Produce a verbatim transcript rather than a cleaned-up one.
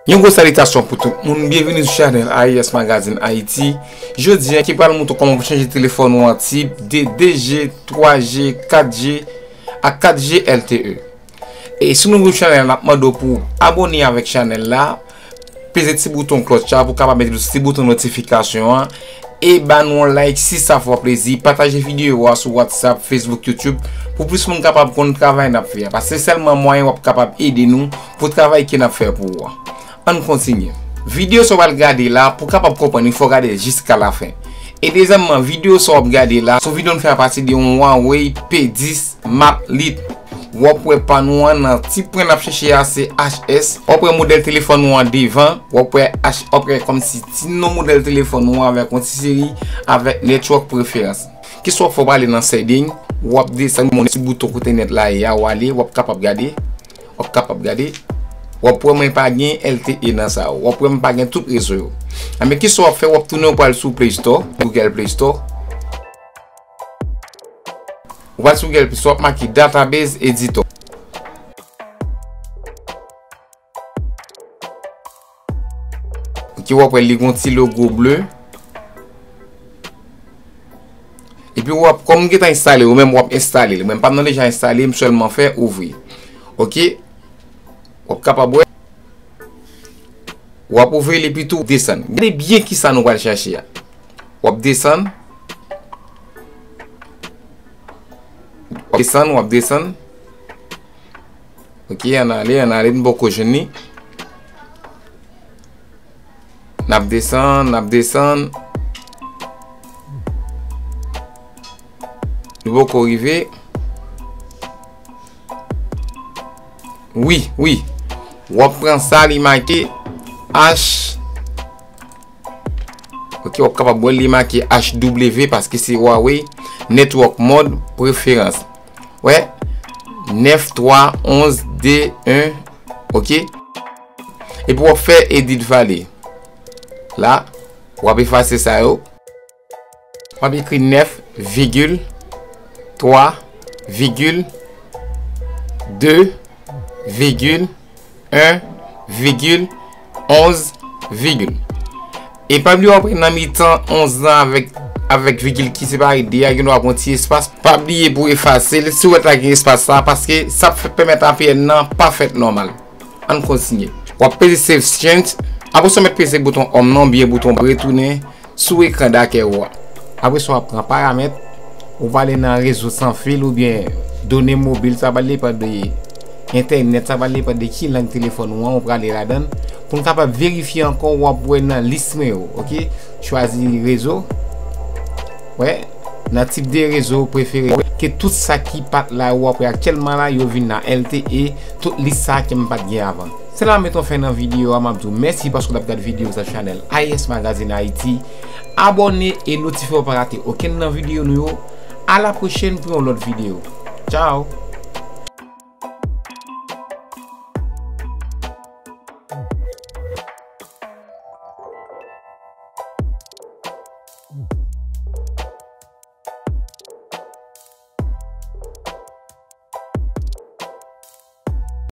Yon gwo salitasyon pou tout moun, byenvini sou chanèl A E S Magazine Haïti. Jodi a, ki pral montre w kòman pou chanje telefòn ou an tip de de G, twa G, kat G ak kat G L T E. E si w nouvo sou chanèl la, n ap mande w pou w abòne avèk chanèl la, peze ti bouton klòch la pou w kapab mete ti bouton notifikasyon an, e ba nou yon like si sa fè w plezi, pataje videyo a sou WhatsApp, Facebook, YouTube, pou plis moun kapab konn travay n ap fè a. Paske se sèlman mwayen w ap kapab ede nou pou travay ke n ap fè pou ou a. Ann kontinye. Videyo sa w pral gade la, pou w kapab konprann li, fò w gade l jiska lafen. E dezyèmman, videyo sa w ap gade la, se yon videyo n fè apati de yon Huawei P dis Mate Lite. W ap wè pa nou an nan ti pwen n ap chèche a se H S. W ap wè modèl telefòn ou an devan. W ap wè H, w ap wè kòmsi ti non modèl telefòn ou an avèk yon ti seri avèk network preference. Kisa w ap fè, w prale nan setting, w ap desann yon ti bouton kote nèt la ye a, w ale, w ap kapab gade. W ap kapab gade. W ap wè mwen pa gen L T E nan sa yo. W ap wè mwen pa gen tout rezo yo. Anben, kisa w ap fè? W ap tounen, w pral sou Play Store, Google Play Store. Ou pral sou Google Play Store, w ap make Database Editor. Ok, w ap wè li gon ti logo ble. Epi w ap, kòm m gentan enstale, ou menm w ap enstale li. Mwen m pa nan deja enstale, m sèlman fè ouvri. Ok? W ap kapab wè. W ap ouvri li epi tou desann. Gade byen kisa nou pral chache a. W ap desann. W ap desann, w ap desann. Ok, ann ale, ann ale, nou poko jwenn li. N ap desann, n ap desann. Nou poko rive. Wi, wi. W ap pran sa, li make H. Ok, w ap kapab wè li make H W paske se Huawei Network Mode Preference. Wè, nèf twa onz de en, ok? Epi w ap fè edit value. La, w ap efase sa yo. W ap ekri nèf vigil twa vigil de vigil en vigil onz vigil. E pa bliye w ap nan mitan onz lan avèk, avèk vigil ki separe de a, gen dwa gon ti espas. Pa bliye pou efase l. Si w wè ta gen espas sa, paske sa ap fè, pèmèt A P N nan pa fèt nòmal. Ann kontinye. W ap peze Save Change. Apre sa, w mèt peze bouton Home nan, oubyen bouton retounen sou ekran dakèy ou a. Apre sa, w ap pran paramèt, ou prale nan rezo san fil oubyen done mobil, sa pral depann de entènèt, sa pral depann de ki lang telefòn ou an, ou prale ladan l. Pou n kapab verifye ankò, w ap wè nan lis mwen yo, ok? Chwazi rezo. Wè, nan tip de rezo prefere, wè ke tout sa ki pa t la, w ap wè aktyèlman la, yo vin nan L T E, tout lis sa ke m pa t gen avan. Se la m met yon fen nan videyo a, m ap di w mèsi paske w t ap gade videyo sa chanèl A E S Magazine Haïti. Abòne e notifye w pa rate okenn nan videyo nou yo. A la pwochèn pou yon lòt videyo. Tchao!